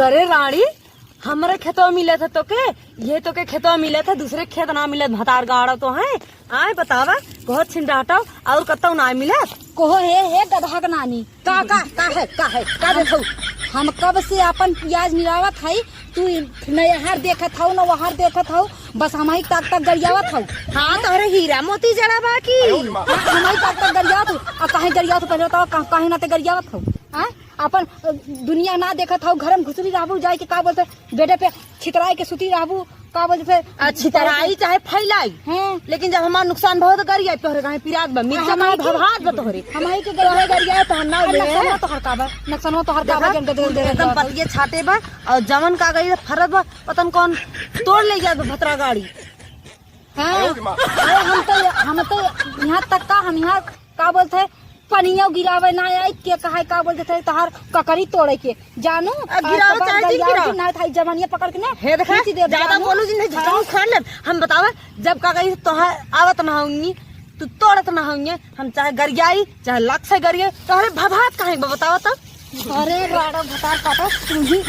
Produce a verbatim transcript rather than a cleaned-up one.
अरे रानी, हमरे खेतवा मिलत है तोके, ये तोके खेतवा मिलत है, दूसरे खेत ना मिलत, भतार गाड़ा तो है। आए बतावा, बहुत छिंडाटव और कतौ ना मिलत। कहो हे, हे गधा के नानी, का, का, का है, का है, का देखौ? हम कब से अपन पियाज निरावत हई, तू न यहाँ देखत हौ, न वहाँ देखत हौ, बस हमही तक तक गरियावत हौ। हाँ, तोहरे हीरा मोती जड़ा बा की? हाँ, हमही तक तक गरियावत हौ। आ काहे गरियावत हौ, पहले बतावा, का-, काहे ना ते गरियावत हौ? हाँ? अपन, अ, दुनिया ना देखत हौ, घर में घुसरी रहबू, जाए के का बोलते, बेडे पे छितराई के सुती रहबू, का बोलते? आ, छितराई चाहे फैलाई, हाँ। लेकिन जब हमार नुकसान भवा तो गरियाई, तोहरे काहे पिरात बा, मिर्चा काहे भभात बा तोहरे। हमही के गरियाई, गरियाई तोहर नाव ले। नक्सलवा तोहर का बा, नक्सलवा तोहर का बा, देखा, जन दे, दे, दे, एकदम दे। पतिये छाटे बा, और जवन का गई फरत बा, पतन कौन तोड़ ले जात बा भतरा गाड़ी। हाँ, अरे हम तो, हम तो यहाँ तक का, हम यहाँ का बोलते हैं, पनियो गिरावे ना आई, के कहे का बोलते थे, तोहार ककरी तोड़े के। जानू, अब गिरावे चाहे जिन गिरावे। ना थाई जवानिया पकड़ के ना, हे देखा, खींच दे, ज्यादा जानू। बोलू जिन, हाँ। झटकू खान ले। हम बतावे, जब का कही तोहार आवत ना होंगी, तू तोड़त ना होंगे, हम चाहे गरियाई, चाहे लाख से गरियाई, तोहरे भभात काहे बा, बतावा तब। अरे राड़ा भतार काटा, तू ही।